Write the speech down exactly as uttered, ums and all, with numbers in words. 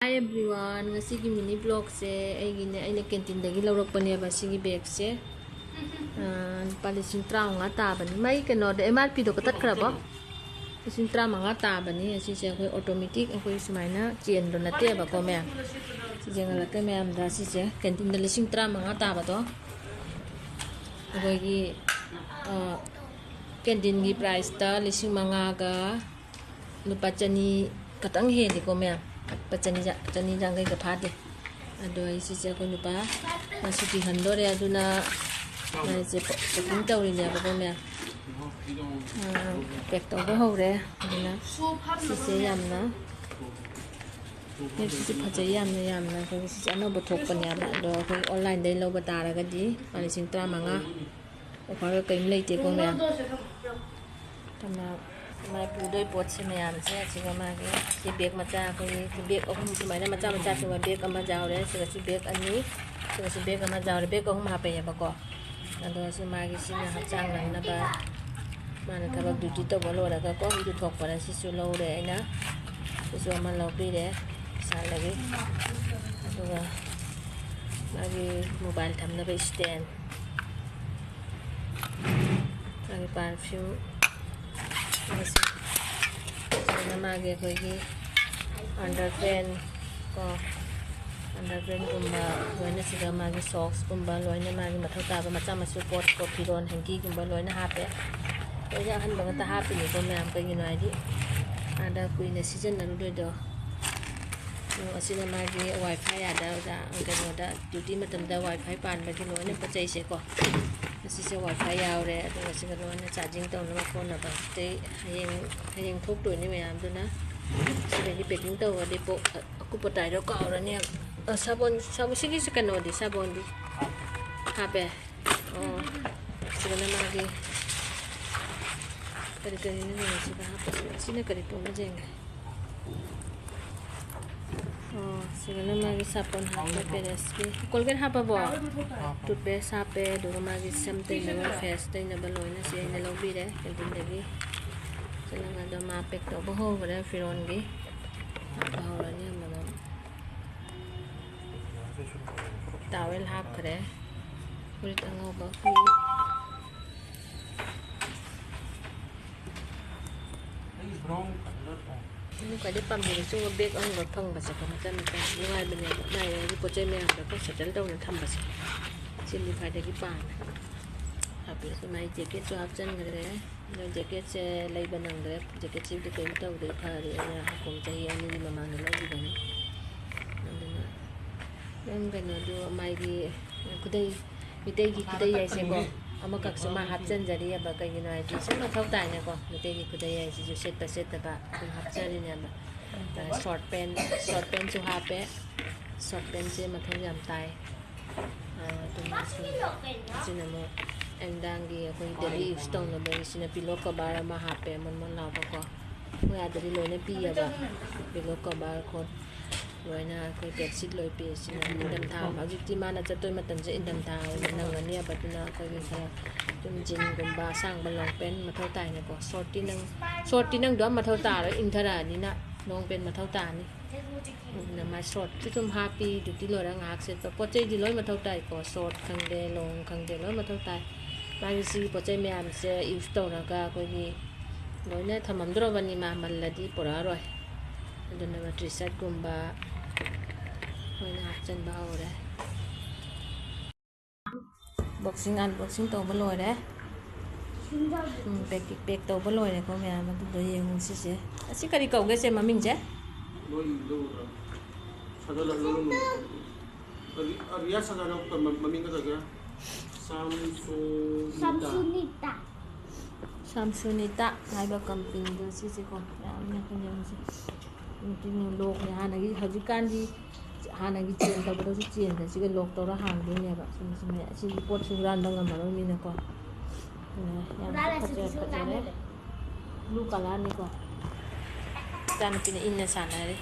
Hi everyone, ꯉꯁꯤꯒꯤ mini vlogꯁꯦ ꯑꯩꯒꯤꯅꯦ, ꯑꯩꯅ canteen ꯗꯒꯤ ꯂꯧꯔꯛꯄꯅꯦꯕ ꯁꯤꯒꯤ bagꯁꯦ꯫ ꯑꯥ, ꯂꯨꯄꯥ ꯂꯤꯁꯤꯡ ꯇꯔꯥꯃꯉꯥ ꯇꯥꯕꯅꯤ꯫ ꯃꯥꯏ ꯀꯩꯅꯣꯗꯣ, M R P ꯗꯣ ꯀꯛꯊꯠꯈ꯭ꯔꯕꯣ? ꯂꯤꯁꯤꯡ ꯇꯔꯥꯃꯉꯥ ꯇꯥꯕꯅꯤ꯫ ꯑꯁꯤꯁꯦ ꯑꯩꯈꯣꯏ automatic, ꯑꯩꯈꯣꯏ ꯁꯨꯃꯥꯏꯅ ꯆꯦꯟꯕ ꯅꯠꯇꯦꯕꯀꯣ ꯃꯌꯥꯝ꯫ ꯁꯤ ꯌꯦꯡꯍꯜꯂꯛꯀꯦ ꯃꯌꯥꯝꯗ꯫ ꯁꯤꯁꯦ canteen ꯗ ꯂꯤꯁꯤꯡ ꯇꯔꯥꯃꯉꯥ ꯇꯥꯕꯗꯣ, ꯑꯩꯈꯣꯏꯒꯤ, ꯑꯥ, canteen ꯒꯤ price ꯇ ꯂꯤꯁꯤꯡ ꯃꯉꯥꯒ ꯂꯨꯄꯥ ꯆꯅꯤ ꯈꯇꯪ ꯍꯦꯜꯂꯤꯀꯣ ꯃꯌꯥꯝ꯫ ꯂꯨꯄꯥ ꯆꯅꯤ ꯆꯥ-, ꯆꯅꯤ ꯌꯥꯡꯈꯩꯒ ꯐꯥꯗꯦ꯫ ꯑꯗꯣ ꯑꯩ ꯁꯤꯁꯦ ꯑꯩꯈꯣꯏ ꯅꯨꯄꯥ ꯃꯥ ꯁꯨꯇꯤ ꯍꯟꯗꯣꯔꯦ, ꯑꯗꯨꯅ ꯃꯥꯁꯦ packing ꯇꯧꯔꯤꯅꯦꯕꯀꯣ ꯃꯌꯥꯝ꯫ ꯑꯥ, pack ꯇꯧꯕ ꯍꯧꯔꯦ꯫ ꯑꯗꯨꯅ ꯁꯤꯁꯦ ꯌꯥꯝꯅ, ꯁꯤꯁꯨ ꯐꯖꯩ ꯌꯥꯝꯅ, ꯌꯥꯝꯅ꯫ ꯑꯩꯈꯣꯏꯒꯤ ꯁꯤꯁꯦ ꯑꯅꯧꯕ ꯊꯣꯛꯄꯅꯦꯕ꯫ ꯑꯗꯣ ꯑꯩꯈꯣꯏ online ꯗꯩ ꯂꯧꯕ ꯇꯥꯔꯒꯗꯤ ꯂꯨꯄꯥ ꯂꯤꯁꯤꯡ ꯇꯔꯥꯃꯉꯥ꯫ Offer ꯀꯔꯤꯝ ꯂꯩꯇꯦꯀꯣ ꯃꯌꯥꯝ꯫ ꯑꯗꯨꯅ ꯃꯥꯏ ꯄꯨꯗꯣꯏ ꯄꯣꯠꯁꯦ ꯃꯌꯥꯝꯁꯦ, ꯑꯁꯤꯒ ꯃꯥꯒꯤ ꯁꯤ bag ꯃꯆꯥ, ꯑꯩꯈꯣꯏꯒꯤ bag ꯑꯍꯨꯝ ꯁꯨꯃꯥꯏꯅ ꯃꯆꯥ ꯃꯆꯥ ꯁꯨꯕ bag ꯑꯃ ꯌꯥꯎꯔꯦ꯫ ꯁꯤꯒꯁꯨ bag ꯑꯅꯤ, ꯁꯤꯒꯁꯨ bag ꯑꯃ ꯌꯥꯎꯔꯦ꯫ Bag ꯑꯍꯨꯝ ꯍꯥꯞꯄꯛꯑꯦꯕꯀꯣ꯫ ꯑꯗꯣ ꯁꯤ ꯃꯥꯒꯤ, ꯁꯤꯅ ꯍꯛꯆꯥꯡ ꯅꯪꯅꯕ, ꯃꯥꯅ ꯊꯕꯛ duty ꯇꯧꯕ ꯂꯣꯏꯔꯒꯀꯣ, ꯏꯔꯨꯊꯣꯛꯄꯗ ꯁꯤꯁꯨ ꯂꯧꯔꯦ ꯑꯩꯅ꯫ ꯁꯤꯁꯨ ꯑꯃ ꯂꯧꯕꯤꯔꯦ ꯕꯤꯁꯥꯜꯗꯒꯤ꯫ ꯑꯗꯨꯒ ꯃꯥꯒꯤ mobile ꯊꯝꯅꯕ stand, ꯃꯥꯒꯤ perfume, ꯁꯤꯅ ꯃꯥꯒꯤ ꯑꯩꯈꯣꯏꯒꯤ underpant ꯀꯣ, underpant ꯀꯨꯝꯕ ꯂꯣꯏꯅ, ꯁꯤꯗ ꯃꯥꯒꯤ socks ꯀꯨꯝꯕ ꯂꯣꯏꯅ, ꯃꯥꯒꯤ ꯃꯊꯧ ꯇꯥꯕ ꯃꯆꯥ ꯃꯁꯨ ꯄꯣꯠ ꯀꯣ, ꯐꯤꯔꯣꯟ hanky ꯒꯨꯝꯕ ꯂꯣꯏꯅ ꯍꯥꯞꯄꯦ꯫ ꯂꯣꯏꯅ ꯑꯍꯟꯕ ꯉꯥꯛꯇ ꯍꯥꯞꯄꯤꯅꯤꯀꯣ ꯃꯌꯥꯝ, ꯀꯩꯒꯤꯅꯣ ꯍꯥꯏꯗꯤ ꯑꯥꯗ ꯀꯨꯏꯅ ꯁꯤꯖꯤꯟꯅꯔꯨꯗꯣꯏꯗꯣ꯫ ꯑꯗꯣ ꯑꯁꯤꯅ ꯃꯥꯒꯤ wifi ꯑꯥꯗ, ꯑꯣꯖꯥ, ꯀꯩꯅꯣꯗ, duty ꯃꯇꯝꯗ wifi ꯄꯥꯟꯕꯒꯤ ꯂꯣꯏꯅ ꯄꯣꯠ ꯆꯩꯁꯦꯀꯣ꯫ ꯑꯁꯤꯁꯦ wifi ꯌꯥꯎꯔꯦ, ꯑꯗꯨꯒ ꯁꯤꯒ ꯂꯣꯏꯅ charging ꯇꯧꯅꯕ ꯈꯣꯠꯅꯕ꯫ ꯑꯇꯩ ꯍꯌꯦꯡ, ꯍꯌꯦꯡ ꯊꯣꯛꯇꯣꯏꯅꯤ ꯃꯌꯥꯝꯗꯨꯅ꯫ ꯁꯤꯗꯒꯤ packing ꯇꯧꯔꯗꯤ ꯄꯣꯠ ꯑꯀꯨꯞꯄ ꯇꯥꯏꯗꯣ ꯀꯥꯎꯔꯅꯤ꯫ ꯑ, ꯁꯥꯄꯣꯟ, ꯁꯥꯄꯣꯟ, ꯁꯤꯒꯤꯁꯤ ꯀꯩꯅꯣꯗꯤ, ꯁꯥꯄꯣꯟꯗꯤ ꯍꯥꯞꯄꯦ꯫ ꯑꯣ, ꯁꯤꯗꯅ ꯃꯥꯒꯤ ꯀꯔꯤ ꯀꯔꯤꯅꯣ ꯂꯩꯔꯤꯁꯤꯗ ꯍꯥꯞꯄꯁꯤꯕꯣ? ꯁꯤꯅ ꯀꯔꯤ ꯄꯣꯠꯅꯣ ꯌꯦꯡꯒꯦ꯫ ꯑꯣ, ꯁꯤꯗꯅ ꯃꯥꯒꯤ ꯁꯥꯄꯣꯟ ꯍꯥꯞꯄꯦ, Paris ꯀꯤ꯫ Colgate ꯍꯥꯞꯄꯕꯣ? Toothpaste ꯍꯥꯞꯄꯦ, ꯑꯗꯨꯒ ꯃꯥꯒꯤ ꯁꯝ ꯇꯩꯅꯕ, face ꯇꯩꯅꯕ ꯂꯣꯏꯅ ꯁꯤ ꯑꯩꯅ ꯂꯧꯕꯤꯔꯦ canteen ꯗꯒꯤ꯫ ꯆꯠꯂꯒ ꯑꯗꯣ ꯃꯥ pack ꯇꯧꯕ ꯍꯧꯈ꯭ꯔꯦ ꯐꯤꯔꯣꯟꯒꯤ꯫ ꯍꯥꯞꯄ ꯍꯧꯔꯅꯤ ꯑꯃꯃꯝ꯫ ꯇꯥꯋꯦꯜ ꯍꯥꯞꯈ꯭ꯔꯦ꯫ ꯐꯨꯔꯤꯠ ꯑꯉꯧꯕ꯫ ꯑꯩꯅ ꯈ꯭ꯋꯥꯏꯗꯩ ꯄꯥꯝꯖꯕ ꯁꯤꯒꯨꯝꯕ ꯕꯦꯒ ꯑꯍꯨꯝꯈꯛ ꯐꯪꯕꯁꯦꯀꯣ, ꯃꯆꯥ ꯃꯆꯥ ꯅꯨꯡꯉꯥꯏꯕꯅꯦꯕ, ꯃꯥꯏ ꯃꯥꯏꯒꯤ ꯄꯣꯠ ꯆꯩ ꯃꯌꯥꯝꯗꯣꯀꯣ ꯁꯦꯇꯜ ꯇꯧꯅ ꯊꯝꯕꯁꯦ, ꯁꯤꯅꯤ ꯈ꯭ꯋꯥꯏꯗꯒꯤ ꯄꯥꯝꯃꯦ꯫ ꯍꯥꯞꯄꯤꯔꯦ꯫ ꯃꯥꯏ ꯖꯦꯀꯦꯠꯁꯨ ꯍꯥꯞꯆꯤꯟꯈ꯭ꯔꯦ꯫ ꯑꯗꯣ ꯖꯦꯀꯦꯠꯁꯦ ꯂꯩꯕ ꯅꯪꯗ꯭ꯔꯦ, ꯖꯦꯀꯦꯠꯁꯤꯕꯨꯗꯤ ꯀꯔꯤꯝ ꯇꯧꯗ꯭ꯔꯦ, ꯐꯔꯦ, ꯑꯩꯅ ꯍꯀꯨꯝ ꯆꯍꯤ ꯑꯅꯤꯒꯤ ꯃꯃꯥꯡꯗ ꯂꯩꯈꯤꯕꯅꯤ꯫ ꯑꯗꯨꯅ ꯑꯗꯨꯝ ꯀꯩꯅꯣꯗꯣ ꯃꯥꯏꯒꯤ ꯈꯨꯗꯩ, ꯃꯤꯇꯩꯒꯤ ꯈꯨꯗꯩ ꯍꯥꯏꯁꯦꯀꯣ, ꯑꯃꯈꯛꯁꯨ ꯃꯥ ꯍꯥꯞꯆꯤꯟꯖꯔꯤꯑꯕ꯫ ꯀꯩꯒꯤꯅꯣ ꯍꯥꯏꯗꯤ ꯁꯨꯝ ꯃꯊꯧ ꯇꯥꯏꯅꯀꯣ, ꯃꯤꯇꯩꯒꯤ ꯈꯨꯗꯩ ꯍꯥꯏꯁꯤꯁꯨ ꯁꯦꯠꯄ ꯁꯦꯠꯇꯕ ꯑꯗꯨꯝ ꯍꯥꯞꯆꯔꯤꯅꯦꯕ꯫ ꯁꯣꯔꯠ ꯄꯦꯟ, ꯁꯣꯔꯠ ꯄꯦꯟꯁꯨ ꯍꯥꯞꯄꯦ꯫ ꯁꯣꯔꯠ ꯄꯦꯟꯁꯦ ꯃꯊꯧ ꯌꯥꯝ ꯇꯥꯏ꯫ ꯑꯗꯨꯅ ꯁꯨꯝ ꯁꯤꯅ ꯑꯃꯨꯛ ꯅꯨꯡꯗꯥꯡꯒꯤ ꯑꯩꯈꯣꯏ ꯗꯦꯂꯤ ꯌꯨꯁ ꯇꯧꯅꯕꯒꯤ ꯁꯤꯅ ꯄꯤꯂꯣ ꯀꯣꯕꯔ ꯑꯃ ꯍꯥꯞꯄꯦ, ꯃꯣꯟ ꯃꯣꯟ ꯂꯥꯎꯕꯀꯣ꯫ ꯑꯩꯈꯣꯏ ꯑꯥꯗꯗꯤ ꯂꯣꯏꯅ ꯄꯤꯌꯦꯕ, ꯄꯤꯂꯣ ꯀꯣꯕꯔ ꯈꯣꯠ ꯂꯣꯏꯅ꯫ ꯑꯩꯈꯣꯏ ꯕꯦꯗꯁꯤꯠ ꯂꯣꯏ ꯄꯤ꯫ ꯁꯤꯅ ꯅꯤꯡꯊꯝꯊꯥ, ꯍꯧꯖꯤꯛꯇꯤ ꯃꯥꯅ ꯆꯠꯇꯣꯏ ꯃꯇꯝꯁꯦ ꯏꯪꯊꯝꯊꯥ ꯑꯣꯏꯅ ꯅꯪꯉꯅꯦꯕ, ꯑꯗꯨꯅ ꯑꯩꯈꯣꯏꯒꯤ ꯈꯔ ꯑꯗꯨꯝ ꯖꯤꯟꯒꯨꯝꯕ ꯑꯁꯥꯡꯕ ꯂꯣꯡ ꯄꯦꯟ ꯃꯊꯧ ꯇꯥꯏꯅꯀꯣ꯫ ꯁꯣꯔꯠꯇꯤ ꯅꯪ, ꯁꯣꯔꯠꯇꯤ ꯅꯪꯗꯣ ꯌꯥꯝ ꯃꯊꯧ ꯇꯥꯔꯣꯏ, ꯏꯪꯊꯔꯛꯑꯅꯤꯅ ꯂꯣꯡ ꯄꯦꯟ ꯃꯊꯧ ꯇꯥꯔꯅꯤ꯫ ꯑꯗꯨꯅ ꯃꯥꯏ ꯁꯣꯔꯠꯁꯨ ꯑꯗꯨꯝ ꯍꯥꯞꯄꯤ, ꯗ꯭ꯌꯨꯇꯤ ꯂꯣꯏꯔꯒ ꯉꯥꯏꯍꯥꯛ ꯁꯦꯠꯄ꯫ ꯄꯣꯠ ꯆꯩꯗꯤ ꯂꯣꯏ ꯃꯊꯧ ꯇꯥꯏꯀꯣ, ꯁꯣꯔꯠ ꯈꯪꯗꯦ, ꯂꯣꯡ ꯈꯪꯗꯦ, ꯂꯣꯏ ꯃꯊꯧ ꯇꯥꯏ꯫ ꯃꯥꯒꯤ ꯁꯤꯒꯤ ꯄꯣꯠ ꯆꯩ ꯃꯌꯥꯝꯁꯦ ꯌꯨꯁ ꯇꯧꯔꯒ ꯑꯩꯈꯣꯏꯒꯤ ꯂꯣꯏꯅ ꯊꯝꯃꯝꯗ꯭ꯔꯣꯕꯅꯤ, ꯃꯥ ꯃꯜꯂꯗꯤ ꯄꯨꯔꯛꯑꯔꯣꯏ꯫ ꯑꯗꯨꯅ ꯇꯤ ꯁꯥꯔꯠꯀꯨꯝꯕ ꯂꯣꯏꯅ ꯍꯥꯞꯆꯤꯟꯕ ꯍꯧꯔꯦ꯫ ꯕꯣꯛꯁꯤꯡ, ꯑꯟꯕꯣꯛꯁꯤꯡ ꯇꯧꯕ ꯂꯣꯏꯔꯦ꯫ ꯎꯝ, ꯄꯦꯛ, ꯄꯦꯛ ꯇꯧꯕ ꯂꯣꯏꯔꯦꯀꯣ ꯃꯌꯥꯝ, ꯑꯗꯨꯗꯣ ꯌꯦꯡꯉꯨ ꯁꯤꯁꯦ꯫ ꯑꯁꯤ ꯀꯔꯤ ꯀꯧꯒꯦ ꯁꯦ ꯃꯃꯤꯡꯁꯦ? ꯂꯣꯏ ꯏꯕꯗ ꯎꯗ꯭ꯔꯣ? ꯁꯥꯖꯜꯍꯜꯂꯣ, ꯂꯣꯏ꯫ ꯑꯔꯤ-, ꯑꯔꯤꯌꯥ ꯁꯥꯖꯜꯍꯜꯂꯣ, ꯃ-, ꯃꯃꯤꯡ ꯀꯩ ꯀꯧꯒꯦ? ꯁꯥꯝꯁꯨꯅꯤꯇꯥ꯫ ꯁꯥꯝꯁꯨꯅꯤꯇꯥ꯫ ꯁꯥꯝꯁꯨꯅꯤꯇꯥ ꯍꯥꯏꯕ ꯀꯝꯄꯦꯅꯤꯗꯣ ꯁꯤꯁꯦꯀꯣ, ꯌꯥꯝꯅ ꯐꯖꯕꯁꯦ꯫ ꯂꯣꯛꯅꯦ ꯍꯥꯟꯅꯒꯤ, ꯍꯧꯖꯤꯛꯀꯥꯟꯗꯤ ꯍꯥꯟꯅꯒꯤ ꯆꯦꯟ ꯇꯧꯕꯗꯁꯨ ꯆꯦꯟꯗ ꯁꯤꯒ ꯂꯣꯛ ꯇꯧꯔ ꯍꯥꯡꯗꯣꯏꯅꯦꯕ꯫ ꯁꯨꯝ, ꯁꯨꯝ ꯁꯤꯃ ꯁꯤꯒꯤ ꯄꯣꯠꯁꯨ ꯍꯨꯔꯥꯟꯕ ꯉꯝꯃꯔꯣꯏ ꯃꯤꯅꯀꯣ꯫ ꯑꯗꯨꯅ ꯌꯥꯝ ꯍꯨꯔꯥꯜꯂꯁꯨ ꯐꯖ-, ꯀꯩꯁꯨ ꯐꯖꯔꯦ꯫ ꯀꯥꯟꯅꯗꯦ꯫ ꯕ꯭ꯂꯨ ꯀꯂꯔꯅꯤꯀꯣ꯫ ꯏꯆꯥꯅꯨꯄꯤꯅ ꯏꯟꯅ ꯁꯥꯟꯅꯔꯤ꯫